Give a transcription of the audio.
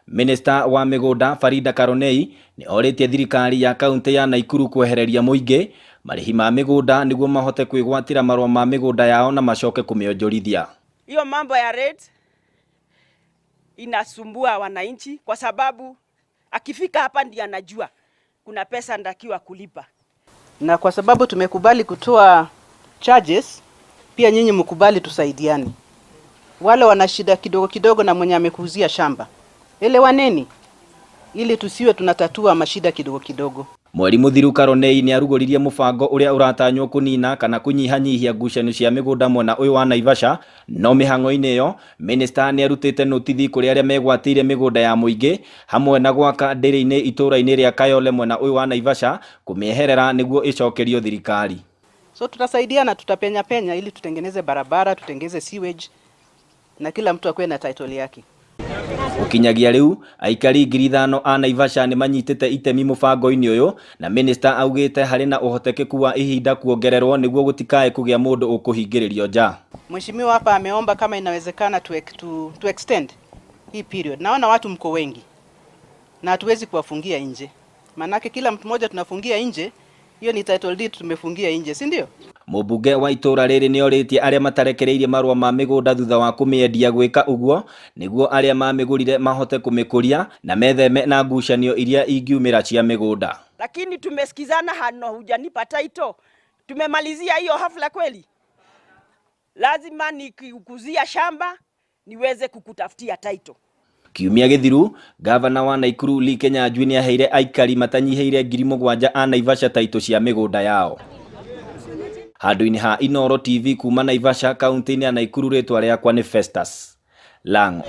Minista wa mĩgũnda Farida Karonei nĩ orĩtie thirikari ya kaunti ya Naikuru kwehereria mũingĩ marĩhi ma mĩgũnda nĩguo mahote kwĩgwatĩra marũa ma mĩgũnda yao na macoke kũmĩonjorithia. Hiyo mambo ya rate inasumbua wananchi kwa sababu akifika hapa ndiye anajua kuna pesa anatakiwa kulipa. Na kwa sababu tumekubali kutoa charges, pia nyinyi mkubali tusaidiane. Wale wana shida kidogo kidogo na mwenye amekuuzia shamba, elewaneni ili tusiwe tunatatua mashida kidogo kidogo. Mweri mũthiru Karonei nĩ arugũririe mũbango ũrĩa ũratanywo kũnina kana kũnyihanyihia ngucanio cia mĩgũnda mwena ũyũ wa Naivasha, no mĩhang'o-inĩ ĩyo minista nĩ arutĩte notithi kũrĩ arĩa megwatĩire mĩgũnda ya mũingĩ hamwe na gwaka ndĩrĩ-inĩ itũũra-inĩ rĩa Kayole mwena ũyũ wa Naivasha kũmĩeherera nĩguo ĩcokerio thirikari. So tutasaidiana, tutapenya penya ili tutengeneze barabara, tutengeze sewage na kila mtu akuwe na title yake. Gũkinyagia rĩu aikari 5,000 a Naivasha nĩ manyitĩte itemi mũbango-inĩ ũyũ na minista augĩte harĩ na ũhotekeku wa ihinda kuongererwo nĩguo gũtikae kũgĩa mũndũ ũkũhingĩrĩrio nja. Mheshimiwa hapa ameomba kama inawezekana to extend hii period. Naona watu mko wengi na hatuwezi kuwafungia nje, manake kila mtu mmoja tunafungia nje, hiyo ni title deed tumefungia nje, si ndio? Mũmbunge wa itũũra rĩrĩ nĩorĩtie arĩa matarekereirie marũa ma mĩgũnda thutha wa kũmĩendia gwĩka ũguo nĩguo arĩa mamĩgũrire mahote kũmĩkũria na metheme na ngucanio iria ingiumĩra cia mĩgũnda. Lakini tumesikizana hano, hujanipa title, tumemalizia hiyo hafla kweli? Lazima nikikuzia shamba niweze kukutafutia title. Kiumia gĩthiru, gavana wa Naikuru Lee Kinyanjui nĩaheire aikari matanyihĩire 7,000 a Naivasha taitũ cia mĩgũnda yao. Handũ-inĩ ha Inooro TV kuma Naivasha kaunti-inĩ ya Naikuru, rĩtwa rĩakwa nĩ Festus Lang'o.